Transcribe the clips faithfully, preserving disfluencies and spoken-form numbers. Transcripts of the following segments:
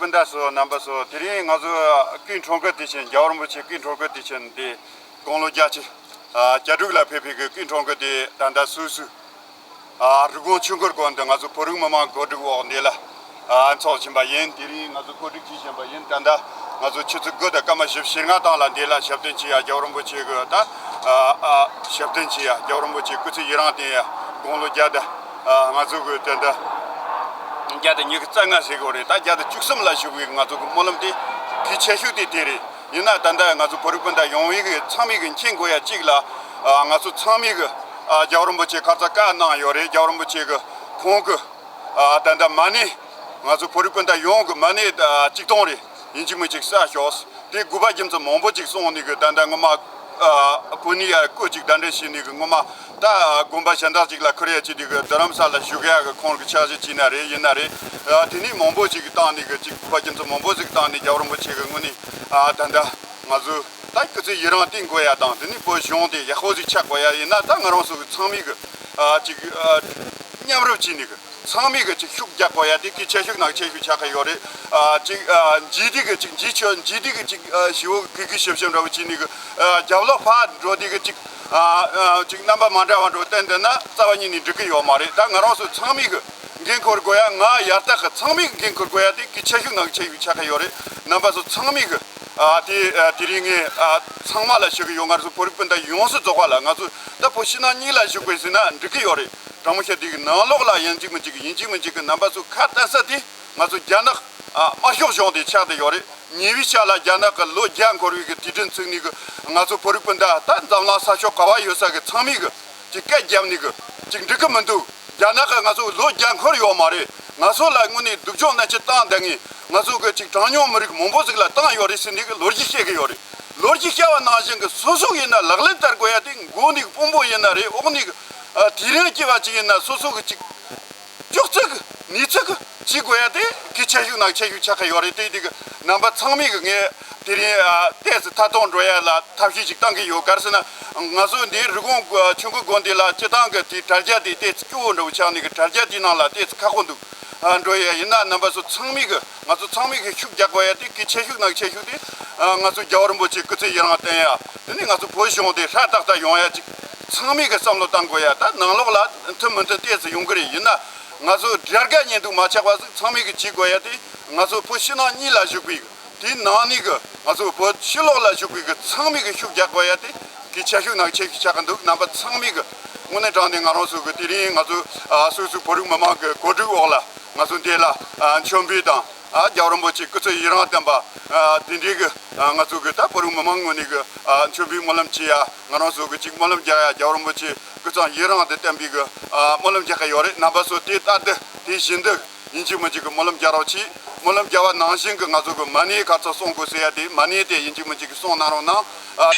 སྤུན་ཟླ་ཚོ་རྣམ་པ་ཚོ། དེ་རིང་ང་ཚོ་སྐུའི་འཁྲུངས་སྐར་དུས་ཆེན། རྒྱལ་བ་རིན་པོ་ཆེ་སྐུའི་འཁྲུངས་སྐར་དུས་ཆེན་འདི་དགུང་ལོ་བརྒྱད་ཅུ་གྱ་དྲུག་ལ་ཕེབས་པའི་གི་སྐུའི་འཁྲུངས་སྐར་དེ་ད་ལྟ་སོ་སོའི་ཨ་རི་ཀོན་ཆོས་འཁོར་དགོན་དུ་ང་ཚོ་བོད་རིགས་མི་མང་གོ་སྒྲིག་འོག་འདི་ལ་ཨ་འཚོགས་བཞིན་པ་ཡིན། དེ་རིང་ང་ཚོ་གོ་སྒྲིག་བྱེད་བཞིན་པ་ཡིན། ད་ལྟ་ང་ཚོ་ཆུ་ཚོད་དགུ་དང་སྐར་མ་བཞི་བཅུ་ཞེ་ལྔ་ཙམ་ལ་འདི་ལ་ཞབས་བརྟན་བྱེད་ཡ། རྒྱལ་བ་རིན་པོ་ཆེ་གི་ད་ཨ་ཨ་ཞབས་བརྟན་བྱེད་ཡ། རྒྱལ་བ་རིན་པོ་ཆེ་སྐུ་ཚེ་ཡུན་རིང་བརྟན་ཡ། དགུང་ལོ་བརྒྱ་དང་ཨ་ང་ཚོ་གི་ད་ལྟ་བརྒྱ་དང་ཉི་ཤུ་རྩ་ལྔ་ཟེར་གི་རེད། ད་བརྒྱ་དང་བཅུ་གསུམ་ལ་བཞུགས་པའི་ང་ཚོ་གི་སྨོན་ལམ་དེ་གལ་ཆེ་ཤོས་དེ་དེ་རེད། ཡིན་ན་ད་ལྟ་ང་ཚོ་བོད་རིགས་སྤུན་ཟླ་ཡོངས་ཡིག་གི་ཚང་མས་གི་མཁྱེན་དགོས་ཡ་གཅིག་ལ། ཨ་ང་ཚོ་ཚང་མས་གི་ཨ་རྒྱལ་བ་རིན་པོ་ཆེ་ཁ་ཙ་བཀའ་གནང་ཡོད་རེད། རྒྱལ་བ་རིན་པོ་ཆེ་གི་ཁོང་གི་ཨ་ད་ལྟ་མ་ཎི་ང་ཚོ་བོད་རིགས་སྤུན་ཟླ་ཡོངས་གི་མ་ཎི་ཨ་གཅིག་སྟོང་རེ་ཡིན་གཅིག་མིན་གཅིག་གསོག་ཤོག་དེ་དགོས་པ་རྒྱུ་མཚན་མང་པོ་ཅིག་གསུངས་ནས་གི་ད་ལྟ་ངོ་མ་ཨ་བོད་ནས་ཡ་བཀོད་ཅིག་གདན་འདྲེན་བྱས་ནས་གི་ངོ་མ། ད་དགོན་པ་གཞན་དག་ཅིག་ལ་ཁུར་ཡ་ཅིག་དེ་གི་རྡ་རམ་ས་ལ་བཞུགས་ཡ་གི་ཁོང་གི་ཕྱག་བཞེས་བྱས་ན་རེད། ཡིན་ན་རེད། ཨ་དེ་ནས་མང་པོ་ཅིག་གི་བཏང་ནས་གི་ཅིག་དགོས་པ་རྒྱུ་མཚན་མང་པོ་ཟིག་བཏང་ནས་རྒྱལ་བ་རིན་པོ་ཆེ་གི་ངོས་ནས་ཨ་ད་ལྟ་ང་ཚོ་ད་སྐུ་ཚེ་ཡུན་རིང་བརྟན་དགོས་ཡ་དང་། དེ་ནས་བོད་གཞུང་དེ་ཡག་པོ་ཟིག་ཆགས་དགོས་ཡ་ཡིན་ན། ད་ང་རང་ཚོ་གི་ཚང་མས་གི་ཨ་ཅིག་ཨ་མཉམ་རུབ་བྱས་ནས་གི་ཚང་མས་གི་ཅིག་ཤུགས་རྒྱག་དགོས་ཡ་དེ་གི་ཆེ་ཤོས་ནང་ཆེ་ཤོས་ཆགས་ཀྱི་ཡོད་རེད། ཨ་ཅིག་ཨ་འཇིགས་དུས་གི་ཅིག་འཇིགས་ཆོག་འཇིགས་དུས་གི་ཅིག་ཨ་ཞི་བོ་གི་གུས་གུས་ཞབས་ཞབས་འདྲ་བོ་བྱས་ནས་གི་ཨ་རྒྱབ་ལོགས་ཕར་འགྲོ་དུས་གི་ཅིག་ཨ་ཨ་ཅིག་རྣམ་པ་མ་འདྲ་བ་འགྲོ་བསྟན་བསྡད་ན་རྩ་བ་ཉིད་ནས་འགྲིག་གི་ཡོད་མ་རེད། ད་ང་རང་ཚོ་ཚང་མས་གི་འགན་འཁུར་དགོས་ཡ། ང་ཡར་ལྟ་གི་ཚང་མས་གི་འགན་འཁུར་དགོས་ཡ་དེ་གི་ཆེ་ཤོས་ནང་གི་ཆེ་ཤོས་ཆགས་ཀྱི་ཡོད་རེད། རྣམ་པ་ཚོ་ཚང་མས་གི་ཨ་དེ་ཨ་དེ་རིང་ངས་ཨ་ཚང་མ་ལ་ཞུ་གི་ཡོད། ང་ཚོ་བོད་རིགས་སྤུན་ཟླ་ཡོངས་སུ་རྫོགས་པ་ལ། ང་ཚོ་ད་བོད་ཕྱི་ནང་གཉིས་ལ་བཞུགས་པའི་ཟེར་ན་འགྲིག་གི་ཡོད་རེད། དྲང་མོ་བཤད་དུས་ནང་ལོགས་ལ་ཡིན་གཅིག་མིན་གཅིག་ཡིན་གཅིག་མིན་གཅིག་གི་རྣམ་པ་ཚོ་ཁ་གཏད་ས་དེ་ང་ཚོ་རྒྱ་ནག་ཨ་དམར་ཤོག་གཞུང་དེ་ཆགས་བསྡད་ཡོད་རེད། ཉེ་བའི་ཆར་ལ་རྒྱ་ནག་གི་ལོ་བརྒྱ་འཁོར་བའི་གི་དུས་དྲན་བཙུགས་ནས་གི་ང་ཚོ་བོད་རིགས་སྤུན་ཟླ་ད་འཛམ་གླིང་ས་ཕྱོགས་ག་བ་ཡོད་ས་གི་ཚང་མས་གི་ཅིག་སྐད་བརྒྱབ་ནས་གི་ཅིག་འགྲིག་གི་མི་འདུག་རྒྱ་ནག་གི་ང་ཚོ་ལོ་བརྒྱ་འཁོར་ཡོད་མ་རེད། ང་ཚོ་ལ་དངོས་གནས་སྡུག་སྦྱོང་མནར་གཅོད་བཏང་བསྡད་མཁན། ང་ཚོ་གི་ཅིག་གྲངས་ཉུང་མི་རིགས་མང་པོ་ཟིག་ལ་བཏང་ཡོད་རེད་ཟེར་ནས་གི་ལོ་རྒྱུས་བཤད་གི་ཡོད་རེད། ལོ་རྒྱུས་བཤད་པ་ནང་བཞིན་གི་སོ་སོ་ཡིན་ན་ལག་ལེན་བསྟར་དགོས་ཡ་དེ། མགོ་ནས་དཔོན་པོ་ཡིན་ན་རེད། འོག་ནས་ཨ་དེ་རིང་སྐྱེ་བ་ཅིག་ཡིན་ན་སོ་སོ་གི་ཅིག་ཅོག་ཙེ་གི་ནུས་ཚོད་གི་བྱེད་དགོས་ཡ་དེ་གི་ཆེ་ཤོས་ནང་ཆེ་ཤོས་ཆགས་ཀྱི་ཡོད་རེད། དེ་དེ་གི་རྣམ་པ་ཚང་མས་གི་ངས་དེ་རིང་ཨ་ཏོག་ཙམ་ཐད་གཏོང་འགྲོ་ཡ་ལ་ཐབས་ཤེས་ཅིག་བཏང་གི་ཡོད། ག་རེ་ཟེར་ན་ང་ཚོ་འདི་རི་ཀོན་ཆོས་འཁོར་དགོན་འདི་ལ་སྤྱི་བཏང་གི་དེ་དྲ་རྒྱ་དེ་ཏོག་ཙམ་སྐྱོ་བོ་འདྲ་བོ་ཆགས་ནས་གི་དྲ་རྒྱ་དེའི་ནང་ལ་ཏོག་ཙམ་ཁག་པོ་འདུག་ཨ་འགྲོ་ཡ་ཡིན་ན་རྣམ་པ་ཚོ་ཚང་མས་གི་ང་ཚོ་ཚང་མས་གི་ཤུགས་རྒྱག་དགོས་ཡ་དེ་གི་ཆེ་ཤོས་ནང་ཆེ་ཤོས་དེ་ཨ་ང་ཚོ་རྒྱལ་བ་རིན་པོ་ཆེ་སྐུ་ཚེ་ཡུན་རིང་བརྟན་ཡ། དེ་ནས་ང་ཚོ་བོད་གཞུང་དེ་ཧྲ་ཏག་ཏག་ཡོང་ཡ་ཅིག་ཚང་མས་གི་བསམ་བློ་བཏང་དགོས་ཡ། ད་ནང་ལོགས་ལ་མཐུན་མི་མཐུན་ཏོག་ཙམ་ཡོང་གི་རེད། ཡིན་ན་ང་ཚོ་དགྲ་དགའ་གཉེན་སྡུག་མ་ཆགས་པ་ཟིག་ཚང་མས་གི་བྱེད་དགོས་ཡ་དེ། ང་ཚོ་བོད་ཕྱི་ནང་གཉིས་ལ་བཞུགས་པའི་དེའི་ནང་ནས་གི་ང་ཚོ་བོད་ཕྱི་ལོགས་ལ་བཞུགས་པའི་གི་ཚང་མས་གི་ཤུགས་རྒྱག་དགོས་ཡ་དེ་གི་ཆེ་ཤོས་ནང་ཆེ་ཤོས་ཆགས་ཀྱི་འདུག་རྣམ་པ་ཚང་མས་གི་དངོས་གནས་དྲང་གནས་ང་རང་ཚོ་གི་དེ་རིང་ང་ཚོ་ཨ་སོ་སོའི་བོད་རིགས་མི་མང་གི་གོ་སྒྲིག་འོག་ལ་ང་ཚོ་འདི་ལ་ཨ་མཆོད་འབུལ་དང་ཨ་རྒྱལ་བ་རིན་པོ་ཆེ་སྐུ་ཚེ་ཡུན་རིང་བརྟན་པ། ཨ་དེ་འདྲའི་གི་ཨ་ང་ཚོ་གི་ད་བོད་རིགས་མི་མང་ངོས་ནས་གི་ཨ་མཆོད་འབུལ་སྨོན་ལམ་བྱེད་ཡ། ང་རང་ཚོ་གི་ཅིག་སྨོན་ལམ་རྒྱག་ཡ། རྒྱལ་བ་རིན་པོ་ཆེ་སྐུ་ཚེ་ཡུན་རིང་དུ་བརྟན་པའི་གི་ཨ་སྨོན་ལམ་རྒྱག་གི་ཡོད་རེད། རྣམ་པ་ཚོ་དེ་ལྟར་དུ་དེ་བཞིན་དུ་ཡིན་གཅིག་མིན་གཅིག་གི་སྨོན་ལམ་རྒྱག་རོགས་གྱིས། སྨོན་ལམ་རྒྱག་པ་ནང་བཞིན་གི་ང་ཚོ་གི་མ་ཎི་ག་ཚོད་གསུང་དགོས་ཟེར་ཡ་དེ་མ་ཎི་དེ་ཡིན་གཅིག་མིན་གཅིག་གི་གསུང་གནང་རོགས་གནང་། ཨ།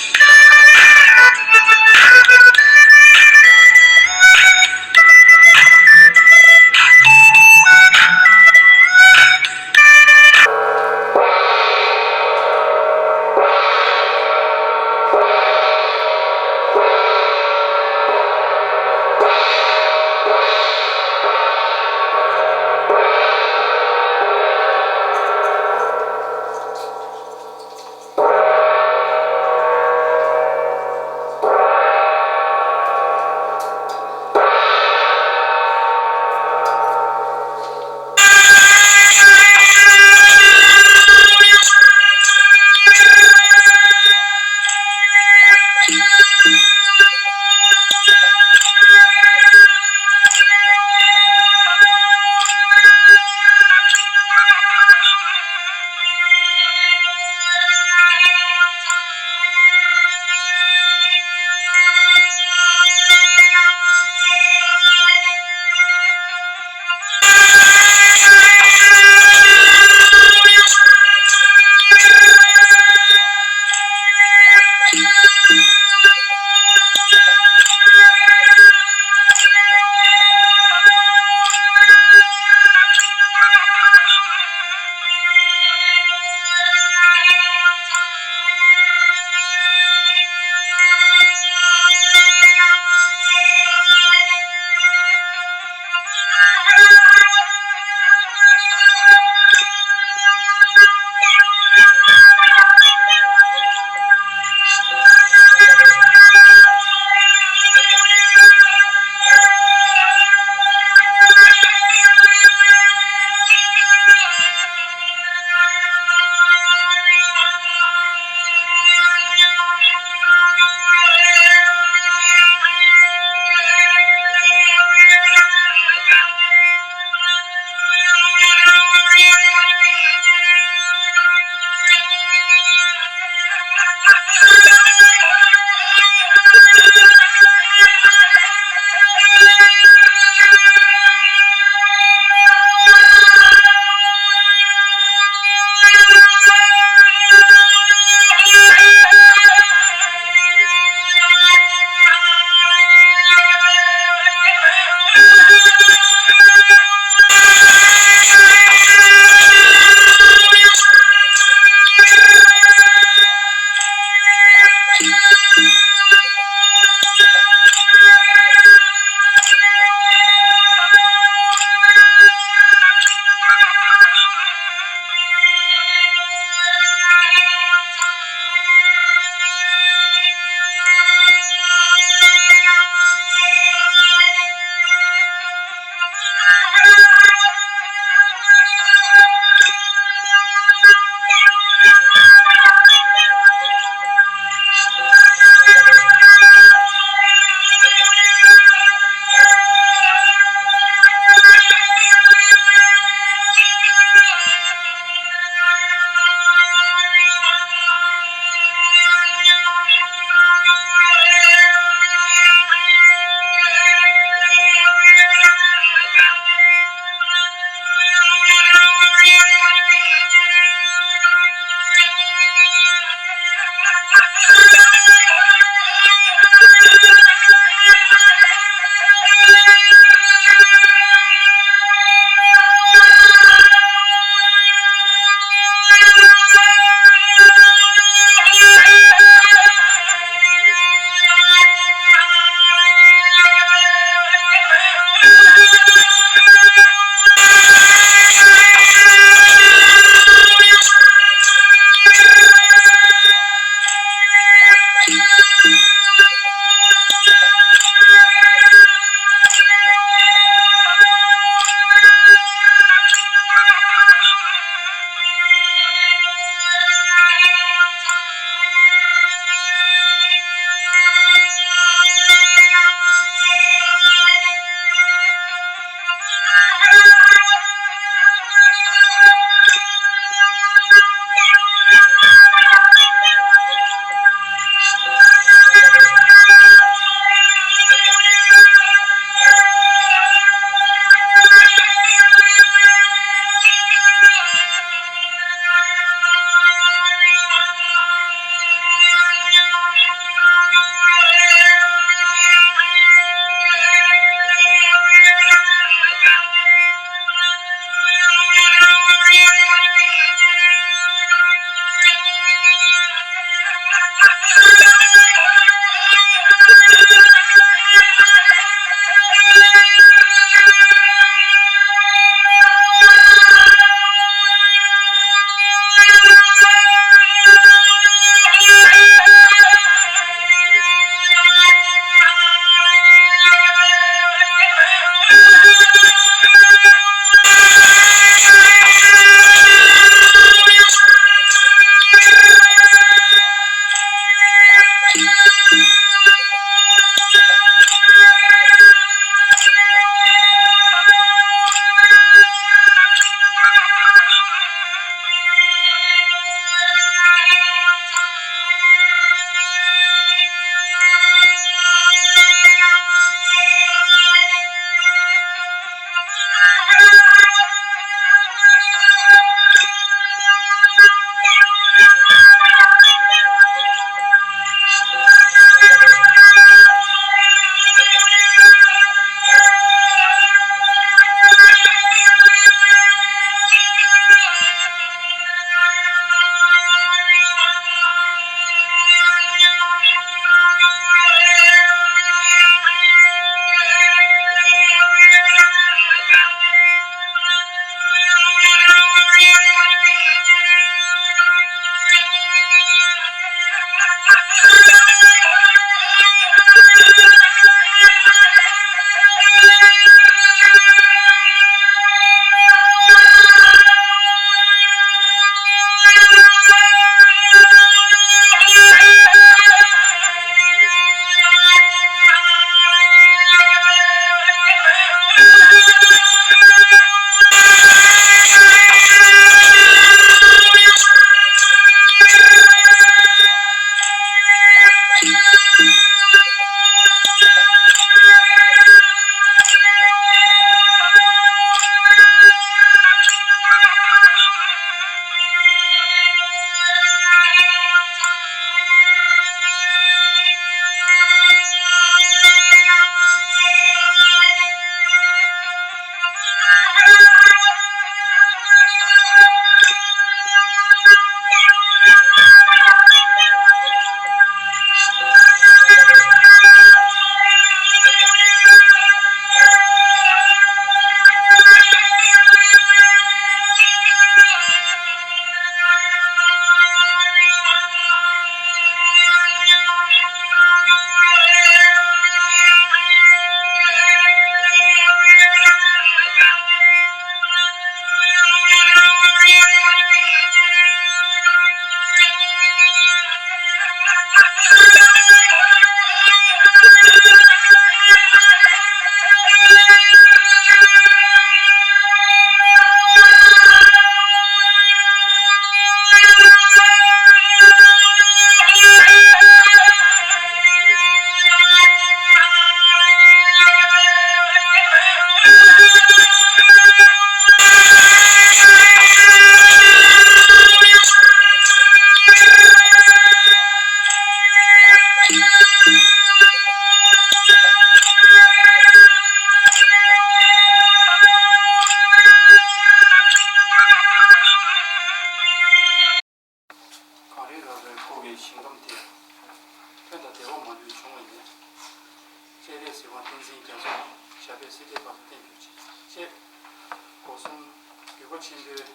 ཆེན་པོའི་ལྷ་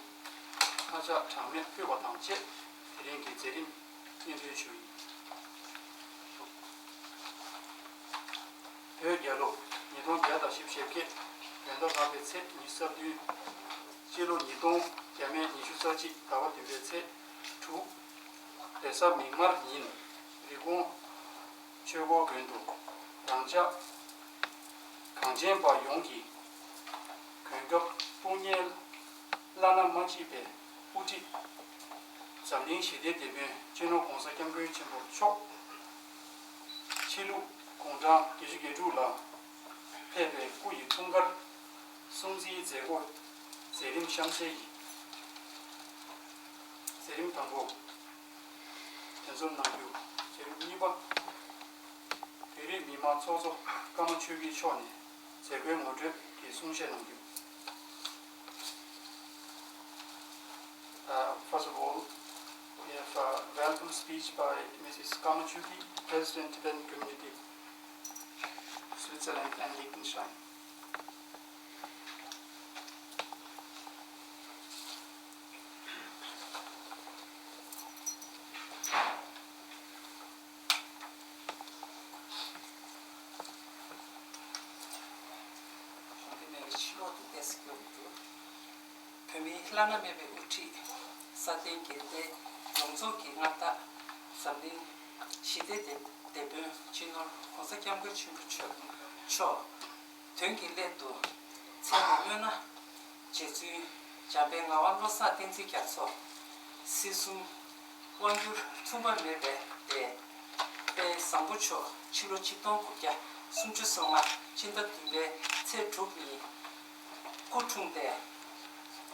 ཕྱག་གྲངས་མེད་ཕུལ་བ་དང་བཅས་དེ་རིང་གི་མཛད་རིམ་སྙན་སྒྲོན་ཞུ་ཡི། བོད་རྒྱལ་ལོ་ཉིས་སྟོང་བརྒྱ་དང་བཞི་བཅུ་ཞེ་བརྒྱད་བོད་ཟླ་ལྔ་པའི་ཚེས་ཉི་ཤུ་རྩ་བདུན། སྤྱི་ལོ་ཉིས་སྟོང་བརྒྱ་མེད་ཉི་ཤུ་རྩ་གཅིག་ཟླ་བ་བདུན་པའི་ཚེས་དྲུག་རེས་གཟའ་མིག་དམར་ཉིན་རི་ཀོན་ཆོས་འཁོར་དགོན་དུ་རང་ཅག་གངས་ཅན་པ་ཡོངས་ཀྱི་གོན་སྐབས་དཔུང་གཉེན་བླ་ན་མ་མཆིས་པའི་དབུ་ཁྲིད་འཛམ་གླིང་ཞི་བདེའི་དེད་དཔོན་སྤྱི་ནོར་༸གོང་ས་༸སྐྱབས་མགོན་ཆེན་པོ་མཆོག་ཕྱི་ལུགས་དགུང་གྲངས་བརྒྱད་ཅུ་གྱ་དྲུག་ལ་ཕེབས་པའི་སྐུ་ཡི་འཁྲུངས་སྐར་སྲུང་བརྩིའི་མཛད་སྒོ་མཛད་རིམ་གཤམ་གསལ་ཡིན། མཛད་རིམ་དང་པོ། དེ་ཚོ་ནང་རྒྱུ། དེ་རིང་གཉིས་པ། བོད་རིགས་མི་དམངས་ཚོགས་གཙོ་ཀརྨ་ཆོས་སྐྱིད་མཆོག་ནས་མཛད་སྒོའི་ངོ་སྤྲོད་ཀྱི་གསུང་བཤད་གནང་རྒྱུ། Uh, first of all, we have a welcome speech by Missus Kamachuki, President, Tibetan Community, Switzerland and Liechtenstein. བོད་མིའི་བླ་ན་མེད་པའི་དབུ་ཁྲིད་སྲ་བརྟན་འགལ་ཟླའི་ཡོངས་རྫོགས་ཀྱི་མངའ་བདག་འཛམ་གླིང་ཞི་བདེའི་དེད་དཔོན་སྤྱི་ནོར་༸གོང་ས་༸སྐྱབས་མགོན་ཆེན་པོ་མཆོག་མཆོག་དོན་གྱི་སླད་དུ་མཚན་མ་སྨོས་ན། རྗེ་བཙུན་འཇམ་དཔལ་ངག་དབང་བློ་བཟང་བསྟན་འཛིན་རྒྱ་མཚོ། སྲིད་གསུམ་དབང་བསྒྱུར་མཚུངས་པ་མེད་པའི་དཔལ་བཟང་པོ་མཆོག་ཕྱི་ལོ་ཆིག་སྟོང་དགུ་བརྒྱ་སུམ་ཅུ་སོ་ལྔ་སྤྱི་ཟླ་བདུན་པའི་ཚེས་དྲུག་ཉིན་སྐུ་འཁྲུངས་ཏེ།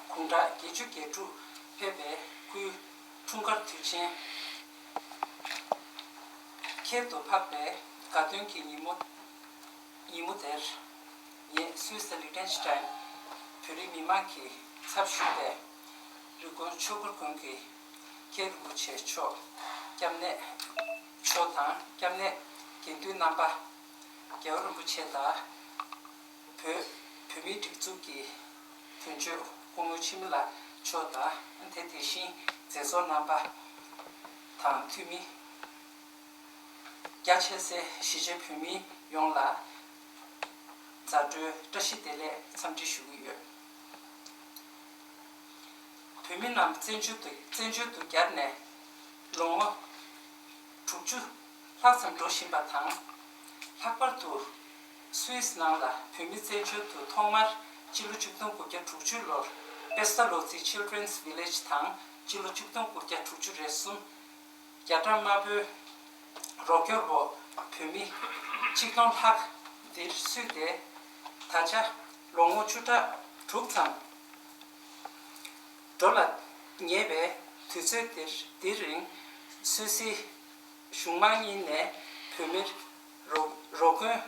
དགུང་གྲངས་བརྒྱད་ཅུ་གྱ་དྲུག་ཕེབས་པའི་སྐུའི་འཁྲུངས་སྐར་དུས་ཆེན་ཁྱད་དུ་འཕགས་པའི་དགའ་སྟོན་གྱི་ཉིན་མོ། ཉིན་མོ་དེར། ངས་སུད་སི་ལི་ཏེན་ཤི་ཏན་བོད་རིགས་མི་མང་གི་ཚབ་ཞུས་ཏེ། རི་ཀོན་ཆོས་འཁོར་དགོན་གྱི་མཁན་རིན་པོ་ཆེ་མཆོག་སྐྱབས་གནས་མཆོག་དང་། སྐྱབས་གནས་དགེ་འདུན་རྣམ་པ། རྒྱལ་བ་རིན་པོ་ཆེ་དང་། བོད་བོད་མིའི་སྒྲིག་འཛུགས་ཀྱི་དོན་གཅོད་སྐུ་ངོ་འཆི་མེད་ལགས་མཆོག་དང་། དེ་དེ་བཞིན་མཛད་གཙོ་རྣམ་པ་དང་། འཐུས་མི་རྒྱ་ཆེ་སའི་གཞིས་བྱེས་བོད་མི་ཡོངས་ལ་མཛའ་གྲོགས་བཀྲ་ཤིས་བདེ་ལེགས་འཚམས་འདྲི་ཞུ་གི་ཡོད། བོད་མི་རྣམས་བཙན་བྱོལ་དུ་བཙན་བྱོལ་དུ་གྱར་ནས་ལོ་ངོ་དྲུག་ཅུ་ལྷག་ཙམ་འགྲོ་བཞིན་པ་དང་། ལྷག་པར་དུ་སུད་སི་ནང་ལ་བོད་མི་བཙན་བྱོལ་དུ་ཐོག་མར་སྤྱི་ལོ་ཆིག་སྟོང་དགུ་བརྒྱ་དྲུག་ཅུ་ལོར་པེ་སྟ་ལོ་ཙི་Children's Village དང་། སྤྱི་ལོ་ཆིག་སྟོང་དགུ་བརྒྱ་དྲུག་ཅུ་རེ་གསུམ་རྒྱ་གྲམ་དམར་པོའི་རོགས་སྐྱོར་འོག་བོད་མི་ཆིག་སྟོང་ལྷག་འདིར་བསུས་ཏེ། ད་ཆ་ལོ་ངོ་བཅུ་ཕྲག་དྲུག་ཙམ་འགྲོ་ལ་ཉེ་བའི་དུས་ཚོད་འདིར། དེའི་རིང་སུད་སི་གཞུང་མང་གཉིས་ནས་བོད་མིར་རོགས་རོགས་མགོན་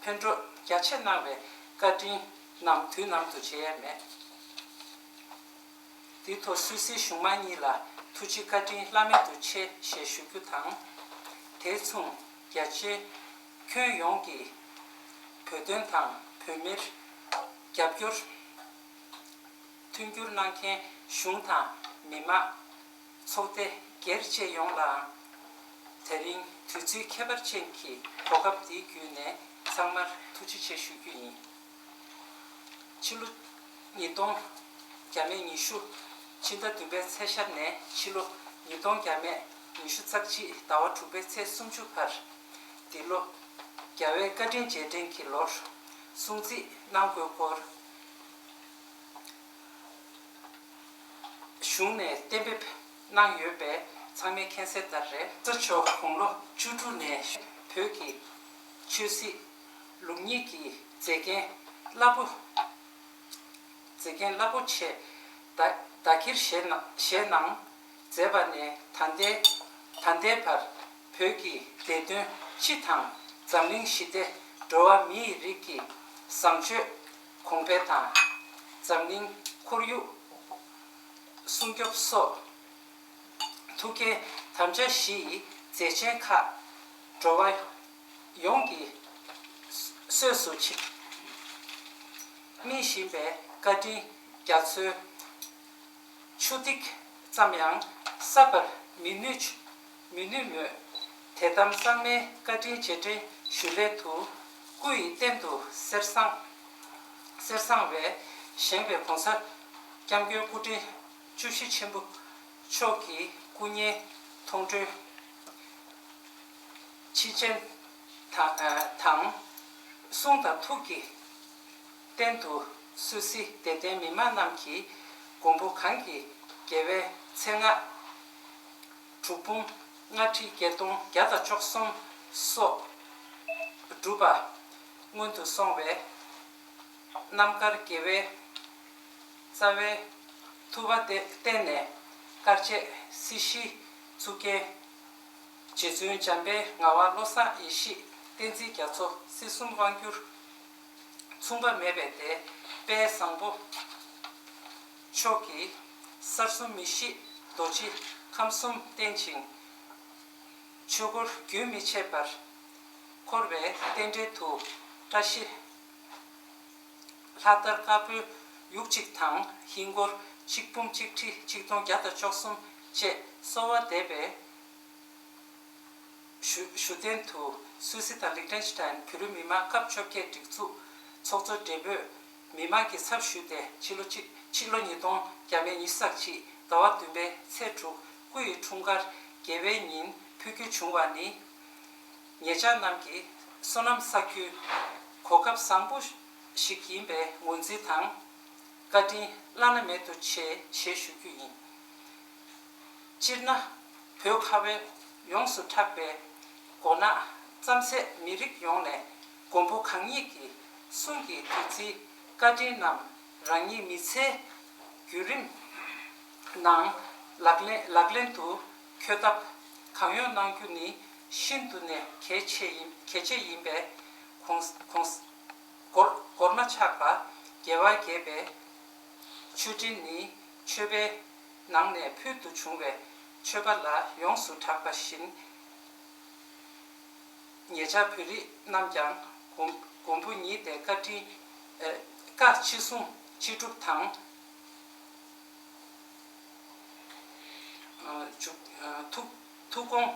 ཕན་གྲོགས་རྒྱ་ཆེ་གནང་བའི་བཀའ་དྲིན་རྣམས་དུས་ནམ་དུ་བརྗེད་ཡ་མེད། དེའི་ཐོག་སུད་སི་གཞུང་མང་གཉིས་ལ་ཐུགས་རྗེ་བཀའ་དྲིན་བླ་མེད་དུ་ཆེ་ཞེས་ཞུ་རྒྱུ་དང་། དེ་མཚུངས་རྒྱ་ཆེའི་ཁྱོན་ཡོངས་ཀྱི་བོད་དོན་དང་བོད་མིར་རྒྱབ་སྐྱོར་མཐུན་འགྱུར་གནང་མཁན་གཞུང་དང་མི་མང་། ཚོགས་སྡེ་སྒེར་བཅས་ཡོངས་ལའང་། དེ་རིང་དུས་ཚོད་ཁྱད་པར་ཅན་གྱི་གོ་སྐབས་འདིའི་བརྒྱུད་ནས་ཚང་མར་ཐུགས་རྗེ་ཆེ་ཞུ་རྒྱུ་ཡིན། ཕྱི་ལོ་ཉིས་སྟོང་བརྒྱ་མེད་ཉི་ཤུ་ཕྱི་ཟླ་བདུན་པའི་ཚེས་ཤར་ནས་ཕྱི་ལོ་ཉིས་སྟོང་བརྒྱ་མེད་ཉི་ཤུ་རྩ་གཅིག་ཟླ་བ་དྲུག་པའི་ཚེས་སུམ་ཅུ་བར། འདི་ལོ་རྒྱལ་བའི་བཀའ་དྲིན་རྗེས་དྲན་གྱི་ལོར་སྲུང་བརྩི་གནང་དགོས་སྐོར། གཞུང་ནས་གཏན་འབེབས་གནང་ཡོད་པས་ཚང་མས་མཁྱེན་གསལ་ལྟར་རེད། ས་མཆོག་དགུང་ལོ་བཅུ་དྲུག་ནས་བོད་ཀྱི་ཆོས་སྲིད་ལུགས་གཉིས་ཀྱི་མཛད་འགན་རླབས་པོ་མཛད་འགན་རླབས་པོ་ཆེ་བདག་བདག་གིར་བཞེས་གནང་བཞེས་གནང་མཛད་པ་ནས་ད་ལྟའི་ད་ལྟའི་བར་བོད་ཀྱི་བདེ་དོན་སྤྱི་དང་འཛམ་གླིང་ཞི་བདེ། འགྲོ་བ་མིའི་རིགས་ཀྱི་བཟང་སྤྱོད་གོང་འཕེལ་དང་། འཛམ་གླིང་ཁོར་ཡུག་སྲུང་སྐྱོབ་སོགས་ཐུགས་བསྐྱེད་དམ་བཅའ་བཞི་ཡི་མཛད་ཆེན་ཁག་འགྲོ་བ་ཡོངས་ཀྱི་གསོས་སུ་ཆིབས་སྨིན་བཞིན་པའི་བཀའ་དྲིན་རྒྱ་མཚོའི་ ཆུ་ཐིགས་ཙམ་ཡང་བསྲབ་པར་མི་ནུས། མི་ནུས་མོད། དད་དམ་གཙང་མའི་བཀའ་དྲིན་རྗེས་དྲན་ཞུ་སླད་དུ། སྐུ་ཡི་སྟེང་དུ་གསེར་སྲང་། གསེར་སྲང་བས་བཞེངས་པའི་གོང་ས་སྐྱབས་མགོན་སྐུ་ཕྲེང་བཅུ་བཞི་ཆེན་པོ་མཆོག་གི་སྐུ་བརྙན་མཐོང་གྲོལ་ཕྱིན་ཆད་དང་། གསུང་དང་ཐུགས་ཀྱི་རྟེན་དུ་གསོལ་ཟིན་དད་ལྡན་མི་མང་རྣམས་ཀྱིས་མགོན་པོ་གང་གི་རྒྱལ་བའི་མཚན་སྔགས་དྲུག་འབུམ་ལྔ་ཁྲི་བརྒྱད་སྟོང་བརྒྱ་དང་བཅུ་གསུམ་སོགས་བསྒྲུབས་པ་སྔོན་དུ་སོང་བའི་རྣམ་དཀར་དགེ་བའི་རྩ་བའི་ཐུབ་པ་བརྟེན་ནས་དཀར་ཆས་སྲིད་ཞིའི་གཙུག་རྒྱན། རྗེ་བཙུན་འཇམ་དཔལ་ངག་དབང་བློ་བཟང་ཡེ་ཤེས་བསྟན་འཛིན་རྒྱ་མཚོ་སྲིད་གསུམ་དབང་བསྒྱུར་མཚུངས་པ་མེད་པའི་དཔལ་བཟང་པོ་མཆོག་གིས་གསར་གསུམ་མི་ཤིགས་རྡོ་རྗེ་ཁམས་གསུམ་བརྟན་ཅིང་། ཆོས་འཁོར་རྒྱུན་མི་ཆད་པར་འཁོར་བའི་རྟེན་འབྲེལ་དུ་བཀྲ་ཤིས་ལྷ་དར་དཀར་པོའི་ཡུག་གཅིག་དང་ཧིན་སྒོར་གཅིག་འབུམ་གཅིག་ཁྲི་གཅིག་སྟོང་བརྒྱ་དང་བཅུ་གསུམ་བཅས་གསོལ་བ་འདེབས་པའི་ཞུ་ཞུ་རྟེན་དུ་སུད་སི་དང་ལིག་ཏེན་ཤི་ཏན་བོད་རིགས་མི་མང་སྐབས་བཅོ་བརྒྱད་སྒྲིག་འཛུགས་ཚོགས་གཙོ་སྦྲེལ་པོས་མི་མང་གི་ཚབ་ཞུས་ཏེ་ཕྱི་ལོ་གཅིག་ཕྱི་ལོ་ཉིས་སྟོང་བརྒྱ་མེད་ཉི་ཤུ་རྩ་གཅིག་ཟླ་བ་བདུན་པའི་ཚེས་དྲུག་སྐུ་ཡི་འཁྲུངས་སྐར་དགེ་བའི་ཉིན་ཕུལ་རྒྱུ་བྱུང་བ་ནི། ཉེ་ཆར་རྣམས་ཀྱི་བསོད་ནམས་བསགས་རྒྱུའི་གོ་སྐབས་བཟང་པོ་ཞིག་ཡིན་པའི་ངོས་འཛིན་དང་བཀའ་དྲིན་བླ་ན་མེད་དུ་ཆེ་ཞེས་ཞུ་རྒྱུ་ཡིན། སྤྱིར་ན་བོད་ཁ་བ་ཡོངས་སུ་གྲགས་པའི་མགོ་ནག་རྩམ་ཟས་མི་རིགས་ཡོངས་ནས་མགོན་པོ་གང་ཉིད་ཀྱི་གསུང་གི་བདུད་རྩིའི་བཀའ་དྲིན་རྣམས་རང་ཉིད་མི་ཚེའི་བརྒྱུད་རིམ་ནང་ལག་ལེན་ལག་ལེན་དུ་འཁྱོལ་ཐབས་གང་ཡོང་གནང་རྒྱུ་ནི་ཤིན་ཏུ་ནས་གལ་ཆེ་ཡིན་གལ་ཆེ་ཡིན་པས། གོང་གོང་གོར་གོར་མ་ཆག་པ་རྒྱལ་བ་དགྱེས་པའི་མཆོད་སྤྲིན་ནི་མཆོད་པའི་ནང་ནས་ཕུལ་དུ་བྱུང་བའི་མཆོད་པ་ལ་ཡོངས་སུ་གྲགས་པ་བཞིན། ཉེ་ཆར་བོད་རིགས་རྣམས་ཀྱང་མགོན་མགོན་པོ་ཉིད་དེ་བཀའ་དྲིན་ཨེ་བཀའ་ཅི་གསུང་ཅི་སྒྲུབ་དང་། ཨ་འཇུག་ཨ་ཐུགས་ཐུགས་དགོངས་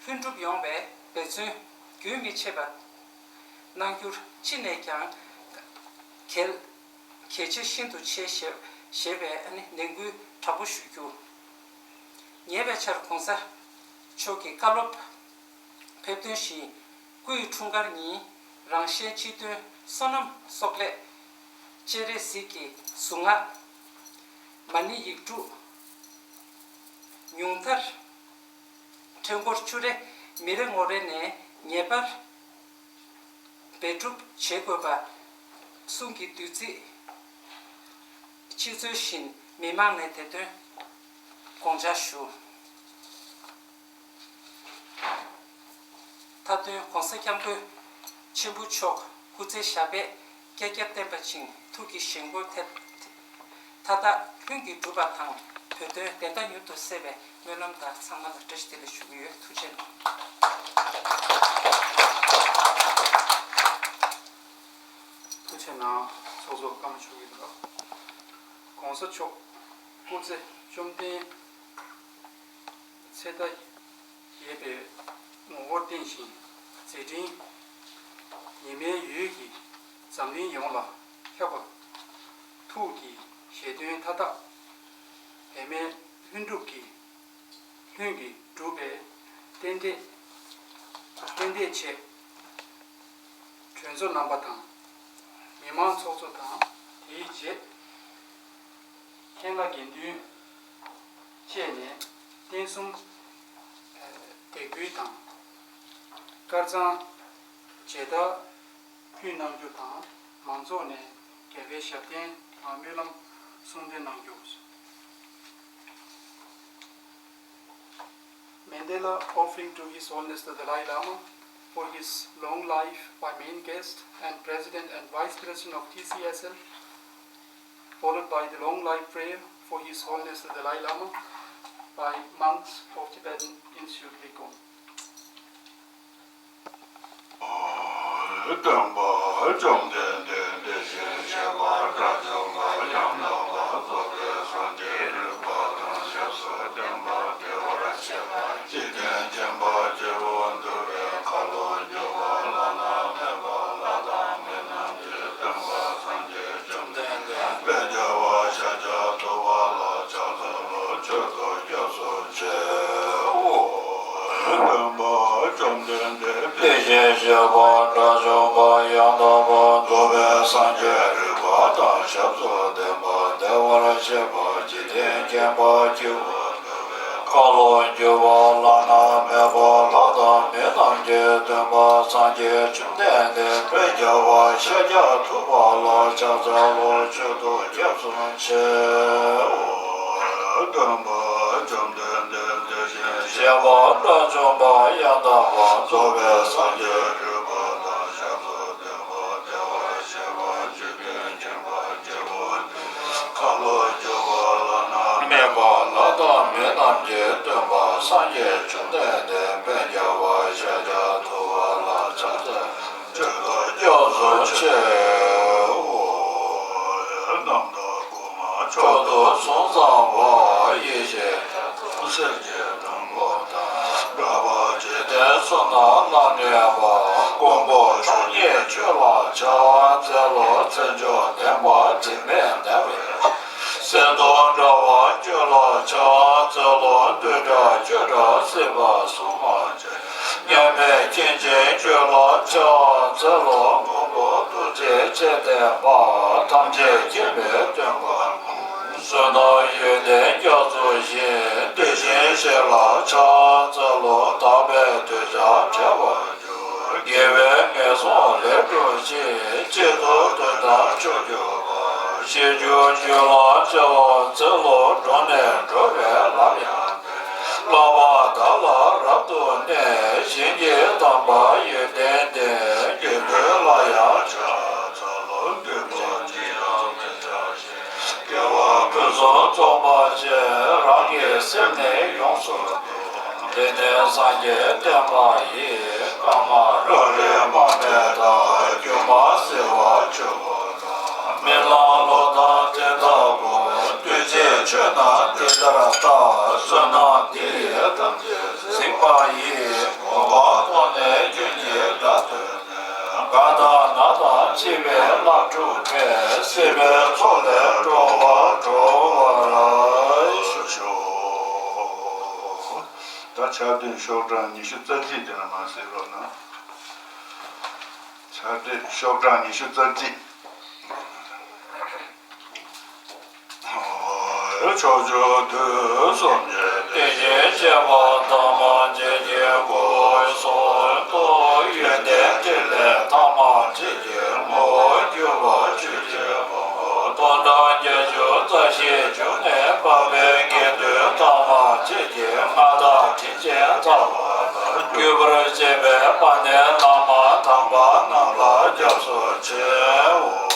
ལྷུན་གྲུབ་ཡོང་བའི་འབད་བརྩོན་རྒྱུན་མི་ཆད་པར་གནང་རྒྱུར་ཅི་ནས་ཀྱང་གལ་གལ་ཆེ་ཤིན་ཏུ་ཆེ་ཞེས་ཞེས་པའི་ནན་སྐུལ་དྲག་པོ་ཞུ་རྒྱུ། ཉེ་བའི་ཆར་གོང་ས་མཆོག་གི་བཀའ་སློབ་ཕེབས་དོན་བཞིན། སྐུ་ཡི་འཁྲུངས་སྐར་ཉིན་རང་གཞན་སྤྱི་དོན་བསོད་ནམས་གསོག་ལས་སྤྱན་རས་གཟིགས་ཀྱི་གཟུངས་སྔགས་མ་ཎི་ཡིག་དྲུག་ཉུང་མཐར་ཕྲེང་སྐོར་བཅུ་རེ་མི་རེ་ངོ་རེ་ནས་ངེས་པར་འབད་སྒྲུབ་བྱེད་དགོས་པ་གསུང་གི་བདུད་རྩི་ཅིག་སྩོལ་བཞིན་མི་མང་ནས་དེ་དོན་དགོངས་འཇགས་ཞུ། མཐའ་དོན་གོང་ས་སྐྱབས་མགོན་ཆེན་པོ་མཆོག་སྐུ་ཚེ་ཞབས་པད་བསྐལ་བརྒྱར་བརྟན་པ་ཅིང་ཐུགས་ཀྱི་བཞེད་དགོངས་མཐའ་དག་ལྷུན་གྱིས་གྲུབ་པ་དང་བོད་དོན་བདེན་མཐའ་མྱུར་དུ་གསལ་བའི་སྨོན་ལམ་དང་ཚང་མ་ལ་བཀྲ་ཤིས་བདེ་ལེགས་ཞུ་གི་ཡོད། ཐུགས་རྗེ་གནང་། ཐུགས་རྗེ་གནང་། ཚོགས་གཙོ་ཀརྨ་ཆོས་སྐྱིད་ལགས། གོང་ས་མཆོག་སྐུ་ཚེ་བཅོམ་ལྡན་ཚེ་མཐའ་ཡས་པའི་ངོ་བོར་བརྟེན་ཞིང་མཛད་འཕྲིན་ཉི་མའི་འོད་ཀྱིས་འཛམ་གླིང་ཡོངས་ལ་ཁྱབ་པ། ཐུགས་ཀྱི་བཞེད་དོན་མཐའ་དག་འབད་མེད་ལྷུན་གྲུབ་ཀྱིས་ལྷུན་གྱིས་གྲུབ་པའི་རྟེན་འབྲེལ་རྟེན་འབྲེལ་ཆེད། གྲོས་ཚོགས་རྣམ་པ་དང་། མི་མང་ཚོགས་གཙོ་དང་དེའི་རྗེས་མཁན་བླ་དགེ་འདུན་བཅས་ནས་རྟེན་གསུམ་འདེགས་འབུལ་དང་། དཀར་གཙང་མཇལ་དར་ཕུལ་གནང་རྒྱུ་དང་། མང་ཚོགས་ནས་རྒྱལ་བའི་ཞབས་བརྟན་དང་སྨོན་ལམ་གསུང་འདོན་གནང་རྒྱུ། Mandala offering to His Holiness the Dalai Lama for his long life by main guest and President and Vice President of T C S L, followed by the long life prayer for His Holiness the Dalai Lama by monks of Tibetan Institute, Legon. སྟོན་པ་བཅོམ་ལྡན་འདས་དེ་བཞིན་གཤེགས་པ་དགྲ་བཅོམ་པ་ཉམས་ལེན་པ་རྫོགས་པའི་སངས་རྒྱས་རིག་པ། ཆོས་དང་སྐྱབས་སུ་མཆིའོ། སྟོན་པ་བཅོམ་ལྡན་འདས་དེ་བཞིན་གཤེགས་པ་དགྲ་བཅོམ་པ་ཡང་དག་པར་རྫོགས་པའི་སངས་རྒྱས་རིག་པ་དང་ཞབས་སུ་ལྡན་པ་བདེ་བར་གཤེགས་པ་འཇིག་རྟེན་མཁྱེན་པ་སྤྱི་བོ་ཁ་ལོ་སྒྱུར་བ་བླ་ན་མེད་པ་ལྷ་དང་མི་རྣམས་ཀྱི་སྟོན་པ་སངས་རྒྱས་བཅོམ་ལྡན་འདས་དཔལ་རྒྱལ་བ་ཤཱཀྱ་ཐུབ་པ་ལ་ཕྱག་འཚལ་ལོ། མཆོད་དོ། སྐྱབས་སུ་མཆིའོ། སྟོན་པ་བཅོམ་ལྡན་འདས་དེ་བཞིན་གཤེགས་པ་དགྲ་བཅོམ་པ་ཡང་དག་པར་རྫོགས་པའི་སངས་རྒྱས་རིག་པ་དང་ཞབས་སུ་ལྡན་པ་བདེ་བར་གཤེགས་པ་འཇིག་རྟེན་མཁྱེན་པ་སྤྱི་བོ་ཁ་ལོ་སྒྱུར་བ་བླ་ན་མེད་པ་ལྷ་དང་མི་རྣམས་ཀྱི་སྟོན་པ་སངས་རྒྱས་བཅོམ་ལྡན་འདས་དཔལ་རྒྱལ་བ་ཤཱཀྱ་ཐུབ་པ་ལ་ཕྱག་འཚལ་མཆོད་དོ། སྐྱབས་སུ་མཆིའོ། རྣམ་དག་སྐུ་མ་མཆོག་ཏུ་གཟུགས་བཟང་བ། ཡེ་ཤེས་སེར་གྱི་སྡོང་པོ་དང་། འགྲོ་བ་འཇིག་རྟེན་གསུམ་ན་བླ་ན་མེད་པ། མགོན་པོ་མཆོག་བརྙེས་ཆོས་ལ་ཕྱག་འཚལ་ལོ། མཚན་མཆོག་ལྡན་པ་དྲི་མེད་ཟླ་བའི་ཟེར་དང་འདྲ་བ་ཁྱོད་ལ་ཕྱག་འཚལ་ལོ། འདོད་ཆགས་སྤྱོད་བྲལ་སྲིད་པ་སྲུང་བར་བྱེད། མཉམ་མེད་མཁྱེན་ཅིང་ཁྱོད་ལ་ཕྱག་འཚལ་ལོ། མགོན་པོ་ཐུགས་རྗེ་ཆེ་ལྡན་པ། ཐམས་ཅད་མཁྱེན་པའི་སྟོན་པ། བསོད་ནམས་ཡོན་ཏན་སྐྱབས་སུ་བཞེས། དེ་བཞིན་གཤེགས་ལ་ཕྱག་འཚལ་ལོ། དག་པའི་འདོད་ཆགས་བྲལ་བར་འགྱུར། དགེ་བའི་ངན་སོང་ལས་སྒྲོལ་ཕྱིར། གཅིག་ཏུ་བདུད་དང་ཕྱོགས་གཅིག་པ། ཞི་རྒྱུར་གྱུར་ལ་ཕྱག་འཚལ་ལོ། འགྲོ་ནས་འགྲོ་བའི་ལམ་ཡང་བསྒྲོད། བསླབ་པ་དག་ལ་རབ་ཏུ་གནས། ཞིང་གི་དམ་པ་ཡོན་ཏན་ལྡན། དགེ་འདུན་ལ་ཡང་ཕྱག་འཚལ་ལོ། འདོད་པ་ཅི་ཡང་མི་འཆའ་ཞིང་། དགེ་བ་ཕུན་སུམ་ཚོགས་པར་བྱེད། རང་གི་སེམས་ནི་ཡོངས་སུ་འདུལ། འདི་ནི་སངས་རྒྱས་བསྟན་པ་ཡིན། བཀའ་མ་རབ་རིམ་མ་སྨད་དང་། སྒྱུ་མ་བྱེ་བ་བཅུ་པོ་དང་། རྨི་ལམ་ལོག་ལྟ་དེ་དག་ཀུན། འདུས་བྱས་ཆོས་རྣམས་འདི་ལྟར་བལྟ། བསོད་ནམས་འདི་ཡིས་ཐམས་ཅད་གཟིགས་པ་ཡིས། གོ་འཕང་ཐོབ་ནས་ཀུན་གྱི་དགྲ་ཐོབ་ནས། རྒ་དང་ན་དང་འཆི་བའི་བླ་སྒྲུབ་པའི། སྲིད་པའི་མཚོ་ལས་འགྲོ་བ་སྒྲོལ་བར་ཤོག། ད་ཕྱག་དྲིལ་ཤོག་གྲངས་ཉི་ཤུ་རྩ་གཅིག་དེ་ལ་མར་གཟིགས་རོགས་གནང་། ཕྱག་དྲིལ་ཤོག་གྲངས་ཉི་ཤུ་རྩ་གཅིག། ཕྱོགས་བཅུ་དུས་གསུམ་གྱི། དེ་བཞིན་གཤེགས་པ་ཐ་མ་ཅན་གྱི་སྐུ་གསུང་དུ། ཡོན་ཏན་ཕྲིན་ལས་ཐ་མ་བྲིས་ཀྱི་ངོ་བོ་བརྒྱུད་པ་ཆོས་ཀྱི་ཕུང་པོ་སྟོང་ཕྲག་བརྒྱད་ཅུ་རྩ་བཞིའི་འབྱུང་གནས་འཕགས་པའི་དགེ་འདུན་ཐ་མ་ཅན་གྱི་མངའ་བདག་དྲིན་ཅན་རྩ་བ་དང་བརྒྱུད་པར་བཅས་པའི་དཔལ་ལྡན་བླ་མ་དམ་པ་རྣམས་ལ་སྐྱབས་སུ་མཆིའོ།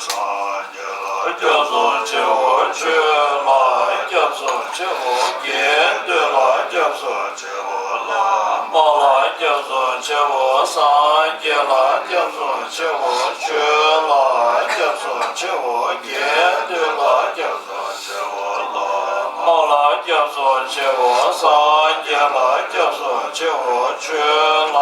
སངས་རྒྱས་ལ་སྐྱབས་སུ་མཆིའོ། ཆོས་ལ་སྐྱབས་སུ་མཆིའོ། དགེ་འདུན་ལ་སྐྱབས་སུ་མཆིའོ། བླ་མ་ལ་སྐྱབས་སུ་མཆིའོ། སངས་རྒྱས་ལ་སྐྱབས་སུ་མཆིའོ། ཆོས་ལ་སྐྱབས་སུ་མཆིའོ། དགེ་འདུན་ལ་སྐྱབས་སུ་མཆིའོ། བླ་མ་ལ་སྐྱབས་སུ་མཆིའོ། སངས་རྒྱས་ལ་སྐྱབས་སུ་མཆིའོ། ཆོས་ལ་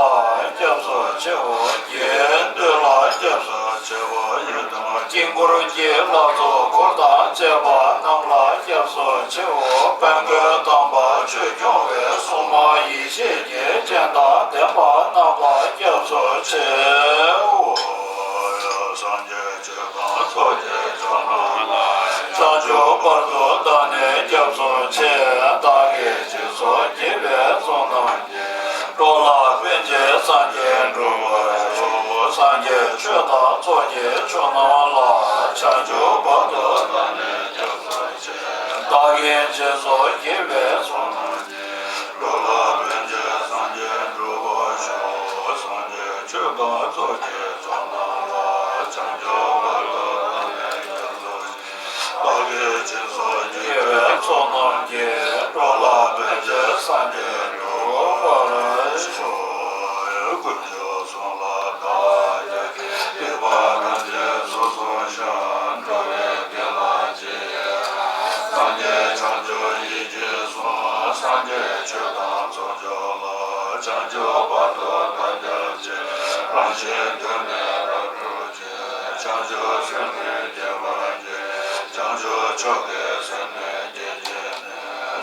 སྐྱབས་སུ་མཆིའོ། དགེ་འདུན་ལ་སྐྱབས་སུ་མཆིའོ། ཡི་དམ་དཀྱིལ་འཁོར་གྱི་ལྷ་ཚོགས་འཁོར་དང་བཅས་པ་རྣམས་ལ་སྐྱབས་སུ་མཆིའོ། དཔལ་མགོན་དམ་པ་ཆོས་སྐྱོང་བའི་སྲུང་མ་ཡེ་ཤེས་ཀྱི་སྤྱན་དང་ལྡན་པ་རྣམས་ལ་སྐྱབས་སུ་མཆིའོ། སངས་རྒྱས་ཆོས་དང་ཚོགས་ཀྱི་མཆོག་རྣམས་ལ། བྱང་ཆུབ་བར་དུ་བདག་ནི་སྐྱབས་སུ་མཆི། བདག་གིས་སྦྱིན་སོགས་བགྱིས་པའི་ཚོགས་རྣམས་ཀྱིས། འགྲོ་ལ་ཕན་ཕྱིར་སངས་རྒྱས་འགྲུབ་པར་ཤོག། སངས་རྒྱས་ཆོས་དང་ཚོགས་ཀྱི་མཆོག་རྣམས་ལ། བྱང་ཆུབ་བར་དུ་བདག་ནི་སྐྱབས་སུ་མཆི། བདག་གིས་སྦྱིན་སོགས་བགྱིས་པའི་ཚོགས་རྣམས་ཀྱིས། འགྲོ་ལ་ཕན་ཕྱིར་སངས་རྒྱས་འགྲུབ་པར་ཤོག། སངས་རྒྱས་ཆོས་དང་ཚོགས་ཀྱི་མཆོག་རྣམས་ལ། བྱང་ཆུབ་བར་དུ་བདག་ནི་སྐྱབས་སུ་མཆི། བདག་གིས་སྦྱིན་སོགས་བགྱིས་པའི་ཚོགས་རྣམས་ཀྱིས། འགྲོ་ལ་ཕན་ཕྱིར་སངས་རྒྱས་འགྲུབ་པར་ཤོག། དཀོན་མཆོག་གསུམ་ལ་བདག་སྐྱབས་མཆི། སྡིག་པ་ཐམས་ཅད་སོ་སོར་བཤགས། འགྲོ་བའི་དགེ་ལ་རྗེས་སུ་ཡི་རང་། སངས་རྒྱས་བྱང་ཆུབ་ཡིད་ཀྱིས་བཟུང་། སངས་རྒྱས་ཆོས་དང་ཚོགས་མཆོག་ལ། བྱང་ཆུབ་བར་དུ་བདག་སྐྱབས་མཆི། རང་གཞན་དོན་ནི་རབ་བསྒྲུབ་ཕྱིར། བྱང་ཆུབ་སེམས་ནི་བསྐྱེད་པར་བགྱི། བྱང་ཆུབ་མཆོག་གི་སེམས་ནི་བསྐྱེད་བགྱིས་ནས།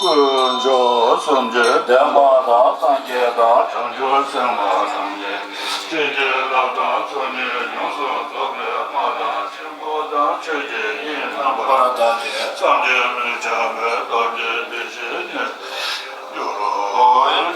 ཀུན་མཆོག་སེམས་དཔའ་སངས་རྒྱས་དང་བྱང་ཆུབ་སེམས་དཔའ་ཐམས་ཅད་ཀྱི་བྱིན་གྱིས་བརླབས་དང་ཚོགས་གཉིས་ཡོངས་སུ་རྫོགས་པའི་སྔགས་དང་ཆོས་འཁོར་དང་ཆོས་ཀྱི་དབྱིངས་རྣམ་པར་དག་ཅིང་བསམ་གྱིས་མི་ཁྱབ་པའི་སྟོབས་ཀྱིས་བདེ་གཤེགས་ཉིད་འགྱུར་བར་བྱེད།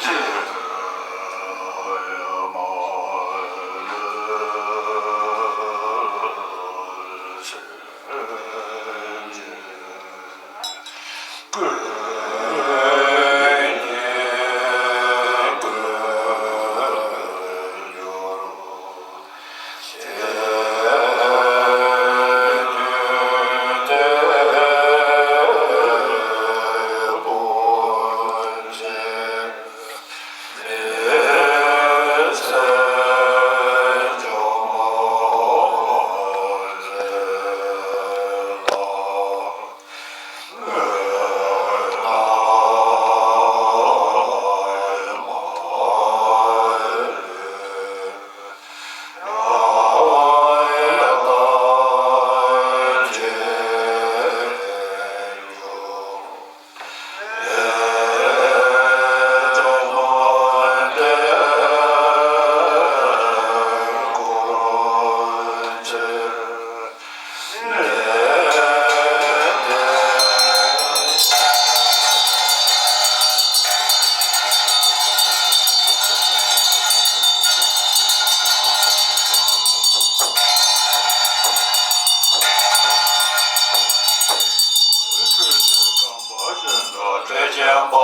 སྦྱིན་པ་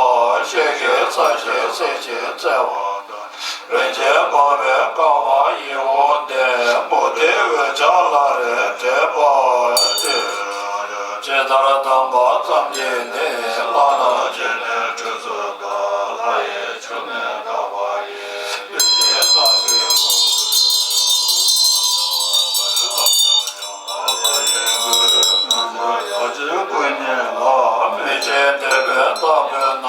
ཤེལ་གྱི་ཚ་ཞིང་བསྲེགས་ཤིང་བཙེམ་པ་དང་། རིན་ཆེན་འབར་བའི་ཀ་བ་ཡིད་འོང་ལྡན། མུ་ཏིག་འོད་ཆགས་བླ་རེ་བྲེས་པ་སྟེ། ཇི་ལྟར་གདམས་པ་ཙམ་གྱིས་ནི། བླ་ན་མཆིས་ནས་ཁྲུས་གསོལ་དང་། ལྷ་ཡི་ཆུ་ནི་དག་པ་ཡིས། བདུད་རྩི་ལྟ་བུའི་ཁུ། ཡ་ཇི་ཀུ་ཉི་ལ། མི་ཕྱེད་དད་པས་བཏབ་པས་ན།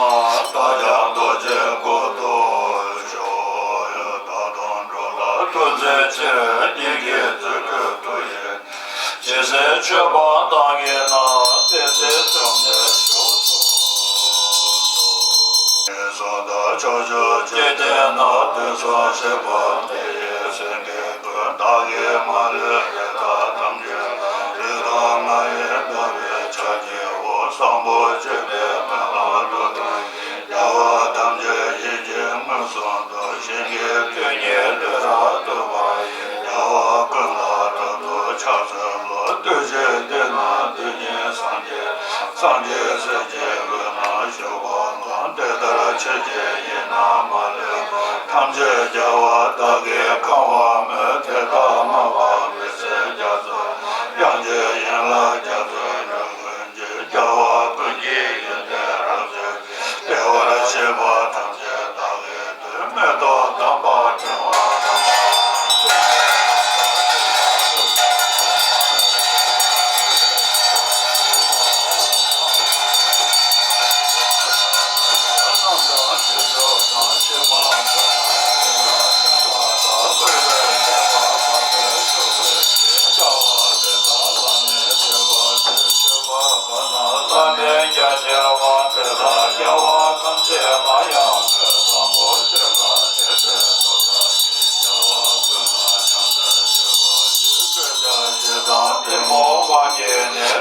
བདག་ཀྱང་རྡོ་རྗེའི་སྐུ་མཐོང་ཤོག། བདག་དང་འགྲོ་ལ་ཐུགས་བརྩེ་ཆེར། སྙིང་གའི་མཛོད་ཀྱི་མཐུ་ཡིས། ཇི་སྲིད་མཆོད་པ་བདག་གིས་ན། དེ་སྲིད་བཅོམ་ལྡན་མཆོག་ཏུ། ངན་སོང་དང་ཕྱོགས་བཅུའི་འཇིག་རྟེན་ན། དུས་གསུམ་གཤེགས་པ་འདི་ཡི་སེང་གེ་ཀུན། བདག་གིས་མ་ལུས་ལས་དག་ཐམས་ཅད་ལ། ལུས་དང་ངག་ཡིད་འདོད་པའི་ཕྱག་བགྱིའོ། བཟང་པོ་སྤྱོད་པའི་མི་ལ་བསླུ་བཏང་། རྒྱལ་བ་ཐམས་ཅད་ཡིད་ཀྱིས་མངོན་སུམ་དུ། ཞིང་གི་རྡུལ་སྙེད་ལུས་རབ་བཏུད་པ་ཡི། རྒྱལ་བ་ཀུན་ལ་དྲག་ཏུ་ཕྱག་འཚལ་ལོ། བདུད་ཀྱི་སྡེ་ན་བདུད་ཀྱི་སངས་རྒྱས། སངས་རྒྱས་སྲས་ཀྱི་འོད་སྣང་བཞུགས་པ་ལ། དེ་ལྟར་ཁྱེད་ཀྱི་ཡིད་ན་མ་ལུས་པ། ཐམས་ཅད་རྒྱལ་བ་བདག་གིས་གང་བར་མོས། དེ་དག་བསྔགས་པ་མི་ཟད་རྒྱ་མཚོ། དབྱངས་ཀྱི་ཡན་ལག་རྒྱ་མཚོའི་རི་ཀུན། རྒྱལ་བ་ཀུན་གྱི་ཡོན་ཏན་རབ་བརྗོད་ཅིང་། བདེ་བར་གཤེགས་པ་ཐམས་ཅད་བདག་གིས་བསྟོད། མེ་ཏོག་དམ་པ་ཕྲེང་བ་རྣམས་དང་།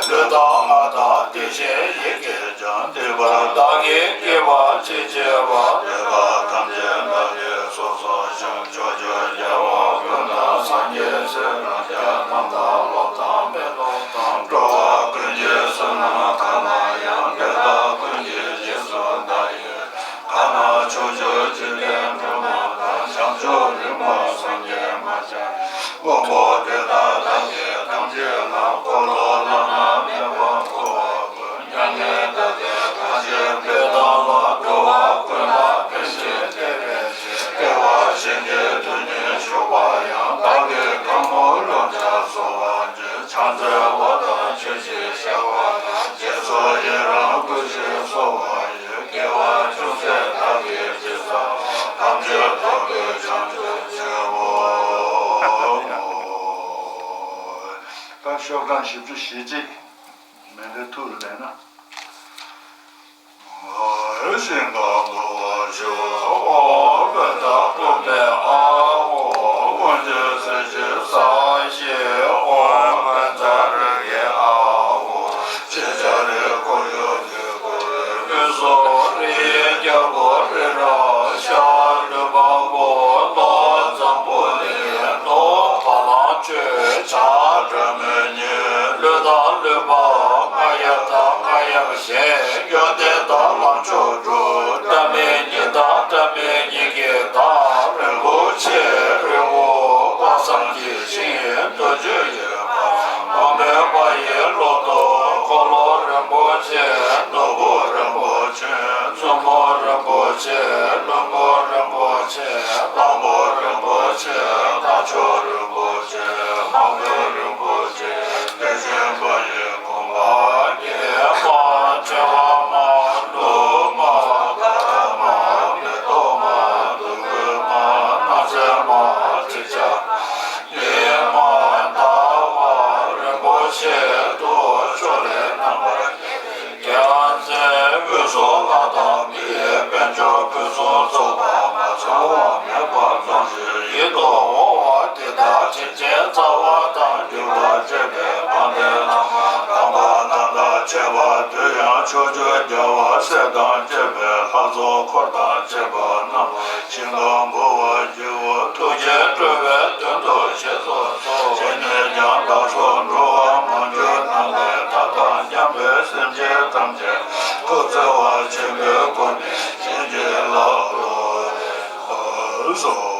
ལུས་དང་ངག་དང་དེ་བཞིན་ཡིད་ཀྱིས་ཀྱང་། བདེ་བར་བདག་གིས་བགྱིས་པ་ཅི་མཆིས་པ། དེ་དག་ཐམས་ཅད་བདག་གིས་སོ་སོར་བཤམས། ཕྱོགས་བཅུའི་རྒྱལ་བ་ཀུན་དང་སངས་རྒྱས་སྲས་རྣམས་ཀྱང་། དམ་པ་སློབ་དང་མེ་ཏོག་དང་། འགྲོ་བ་ཀུན་གྱི་བསོད་ནམས་གང་ན་ཡང་། དེ་དག་ཀུན་གྱི་རྗེས་སུ་བདག་ཡི། གང་ན་ཕྱོགས་བཅུའི་འཇིག་རྟེན་སྒྲོན་མ་དང་། བྱང་ཆུབ་རིམ་པ་སངས་རྒྱས་མ་ཆགས་མགོན་པོ། དེ་དག་བདག་གིས་ཐམས་ཅད་བསྔགས། འཁོར་ལོ་བླ་ན་མེད་པ་བསྐོར་བ་ཀུན། མྱ་ངན་འདའ་སྟོན་གང་བྱེད་པའི་བདག་ལ། འགྲོ་བ་ཀུན་ལ་ཕན་ཕྱིར་བསྟན་པའི་ཕྱིར། བདེ་བར་གཤེགས་ཏེ་དུས་ནི་བཞུགས་པ་ཡང་། བདག་གིས་གང་མོས་བློ་ཅན་གསོ་བར་བགྱི། ཕྱག་འཚལ་བ་དང་མཆོད་ཅིང་བཤགས་པ་དང་། རྗེས་སུ་ཡི་རང་བསྐུལ་ཞིང་གསོལ་བ་ཡི། དགེ་བ་ཅུང་ཟད་བདག་གིས་ཅི་བསགས་པ། ཐམས་ཅད་རྫོགས་པའི་བྱང་ཆུབ་ཕྱིར་བསྔོ། ད་ཤོག་གྲངས་བཞི་བཅུ་ཞེ་གཅིག་མཎྜལ་ཐུགས་ལ་ལེན་ན། ཞིང་ཁམས་འབུལ་བར་ཞུ། ཨོཾ་བཛྲ་བྷཱུ་མི་ཨཱཿཧཱུྃ། དབང་ཆེན་གཟི་བརྗིད་གསལ་ཞིང་། ཨོཾ་བཛྲ་རེ་ཏི་ཨཱཿཧཱུྃ། ཕྱི་ལྕགས་རིའི་ཁོར་ཡུག་གིས་བསྐོར་བའི་དབུས་སུ་རི་ཡི་རྒྱལ་པོ་རི་རབ་ཤར། ལུས་འཕགས་པོ་ནོར་བཟང་པོ་ལས། ནོར་བ་ལང་སྤྱོད་བྱ་སྒྲ་མི་སྙན། ལུས་དང་ལུས་འཕགས་རྔ་ཡབ་དང་རྔ་ཡབ་གཞན། ཡོན་ཏན་དང་ལམ་མཆོག་དྲུག་སྒྲ་མི་སྙན་དང་སྒྲ་མི་སྙན་གྱི་བདག་རིན་པོ་ཆེ་རི་བོ་དཔག་བསམ་གྱི་ཞིང་མདོ་རྒྱུད་ཡོད་པ། མ་རྨོས་པ་ཡི་ལོ་ཏོག་འཁོར་ལོ་རིན་པོ་ཆེ། ནོར་བུ་རིན་པོ་ཆེ། བཙུན་མོ་རིན་པོ་ཆེ། བློན་པོ་རིན་པོ་ཆེ། བླ་མ་རིན་པོ་ཆེ། རྣམ་ཅོ་རིན་པོ་ཆེ། མང་པོ་རིན་པོ་ཆེ། དེ་བཞིན་པ་ཡི་གོ་འཕང་། སྙེ་མ་བྱེ་བ་མ། ལུག་མ། དར་མ། མེ་ཏོག་མ། འདོད་རྒུ་མ། སྣག་ཚ་མ། ཁྲི་ཆ་མ། ཉི་མ། ཟླ་བ། རིན་པོ་ཆེ་དུ་ཕྱོགས་ལས་རྣམ་པར་རྒྱལ་བའི་རྒྱལ་མཚན། དབུས་སུ་ལྷ་དང་མི་ཡི་དཔལ་འབྱོར་ཕུན་སུམ་ཚོགས་པ་མ་ཚང་བ་མེད་པ་ཙམ་ཞིག་ཡིད་དུ་འོང་བ་དེ་དག་དྲིན་ཅན་རྩ་བ་དང་བརྒྱུད་པར་བཅས་པའི་དཔལ་ལྡན་ལྷ་དམ་པ་རྣམས་དང་བཅས་པ། དུས་ཡང་ཕྱོགས་བཅུའི་རྒྱལ་བ་སྲས་དང་བཅས་པའི་ལྷ་ཚོགས་འཁོར་དང་བཅས་པ་རྣམས་ལ་ཞིང་ཁམས་འབུལ་བར་བགྱིའོ། ཐུགས་རྗེས་སྤྲོ་བའི་དོན་དུ་ཞེས་སོགས་སོ། ཇི་ནས་ཀྱང་བདག་སོགས་འགྲོ་བ་མང་པོ་རྣམས་ལས་བདག་དང་མཉམ་པའི་སེམས་ཅན་ ཐམས་ཅད་ཐུགས་བརྩེ་བ་ཆེན་པོའི་སྒོ་ནས་བྱིན་གྱིས་བརླབ་ཏུ་གསོལ།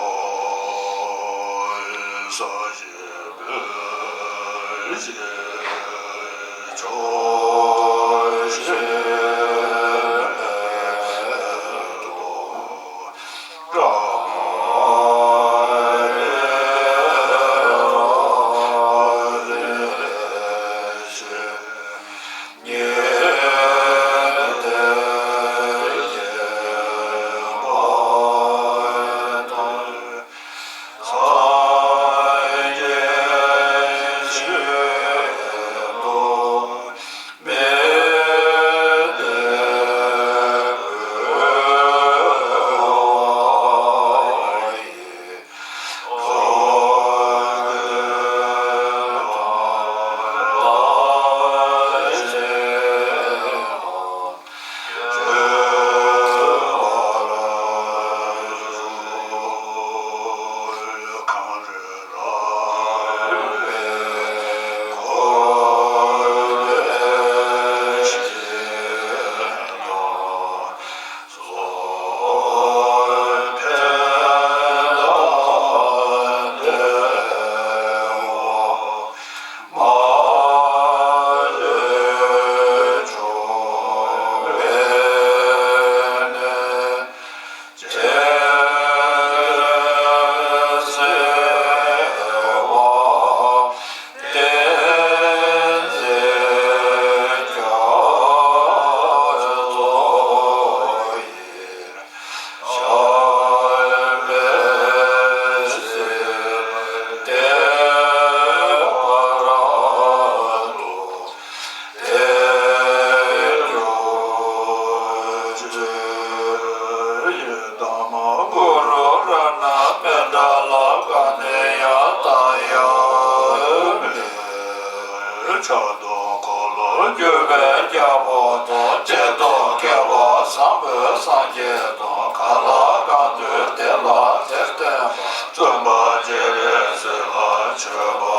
ཕྱག་དང་འཁོར་ལོ་སྤྱོད་པའི་རྒྱལ་པོ་དང་། བྱད་དང་བསྐལ་པ་བཟང་པོའི་སངས་རྒྱས་དང་། གང་ལ་གང་འདུལ་དེ་ལ་དེར་བསྟན་པ། བཙུན་པ་སྤྱན་རས་གཟིགས་ལ་མཆོད་པ་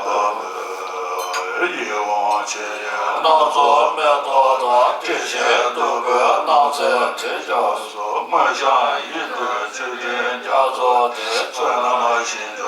འབུལ། ཡིད་འོང་མཆོད་ཡོན་སྣ་ཚོགས་མེ་ཏོག་དང་། དྲི་ཞིམ་བདུག་སྤོས་སྣང་གསལ་དྲི་ཆབ་སོགས། མངོན་ཤེས་ཡིད་སྤྲུལ་མཆོད་སྤྲིན་རྒྱ་མཚོ་སྟེ། བསོད་ནམས་ཞིང་